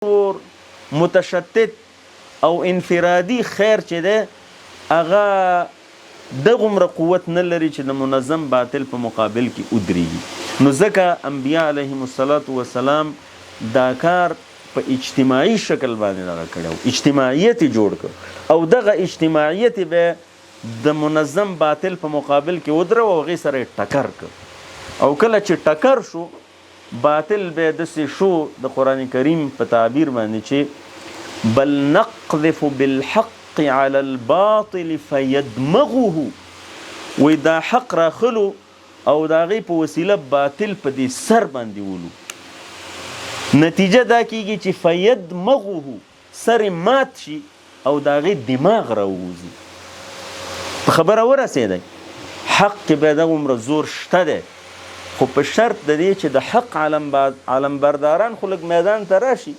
ور، متشتت او انفرادي خیر چې دی هغه دغومره قوت نه لري چې د منظم باطل په مقابل کې ودریږي. نو ځکه انبیاء علیهم الصلوة والسلام دا کار په اجتماعي شکل باندې دغه کړی و، اجتماعیت یې جوړ کړ او دغه اجتماعیت یې بیا د منظم باطل په مقابل کې ودروه او هغې سره یې ټکر کړ او کله چې ټکر شو باطل به دسې شو د قرآن کریم په تعبیر باندې چې بل نقذف بالحق علی الباطل فیدمغه، وایي دا حق راخلو او د هغې په وسیله باطل په دې سر باندې ولو، نتیجه دا کیږي چې فیدمغه، سر یې مات شي او د هغې دماغ راووځي. په خبره ورسېدی. حق کې بیا دغومره زور شته دی، خو په شرط د دې چې د حق علمبرداران خو لږ میدان ته راشي.